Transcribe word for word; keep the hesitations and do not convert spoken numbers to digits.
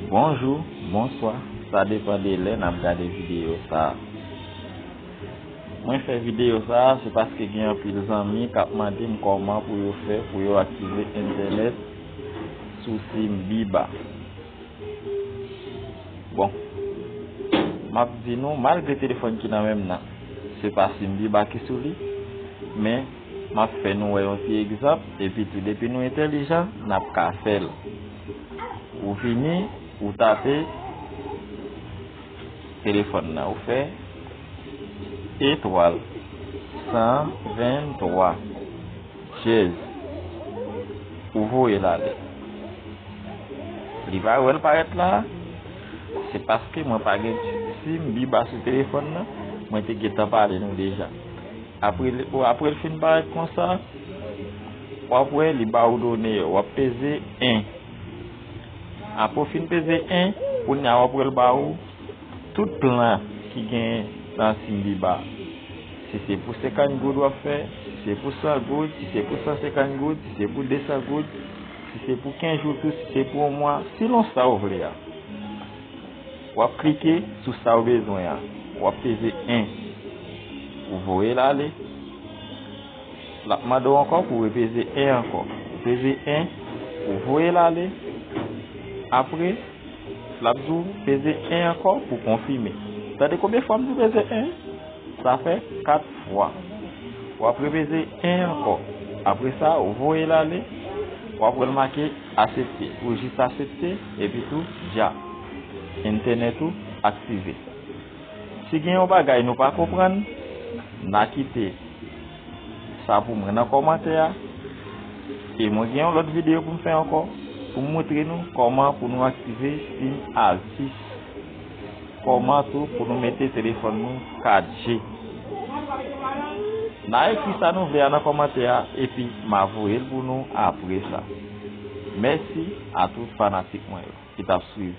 Bonjou, bonswa, sa depann de lè n ap gade videyo sa a. Mwen fè videyo sa a, se paske gen anpil zanmi k ap mande m kòman pou yo fè pou yo aktive entènèt sou sim Biba. Bon, m ap di nou, malgre telefòn ki nan men m nan, se pa sim Biba ki sou li, men m ap fè nou wè yon ti egzanp, epi tou, depi nou entèlijan, n ap ka fè l. Ou vini, ou tape telefòn nan, ou fè etwal san venntwa dyèz, ou voye l ale. Li pa wè l parèt la, se paske mwen pa gen sim Biba sou telefòn nan, mwen te gentan pale nou deja. Apre, apre l fin parèt konsa, w ap wè li ba ou done yo, w ap peze en. Apre w fin peze en, kounye a w ap wè l ba ou tout plan ki gen nan sim Biba. Si se pou senkant goud w ap fè, si se pou san goud, si se pou san senkant goud, si se pou de san goud, si se pou kenz jou tou, si se pou yon mwa, silon sa w vle a. W ap klike sou sa w bezwen an. W ap peze en. Ou voye l ale. L ap mande w ankò pou w repeze en ankò. Ou peze en, ou voye l ale. Apre, l ap di w peze en ankò pou konfime. Tande konbyen fwa m di w peze en? Sa fè kat fwa. W ap repeze en ankò. Apre sa, ou voye l ale. W ap wè l make asepte. Ou jis asepte, epi tou, dja. Entènèt ou aktive. Si gen yon bagay nou pa konprann, n a kite sa pou mwen nan kòmantè a. E mwen gen yon lòt videyo pou m fè ankò, pou m montre nou kòman pou nou aktive sim Altis. Kòman tou pou nou mete telefòn nou kat G. N a ekri sa nou vle a nan kòmantè a, epi m a voye l pou nou apre sa. Mèsi a tout fanatik mwen yo ki t ap swiv.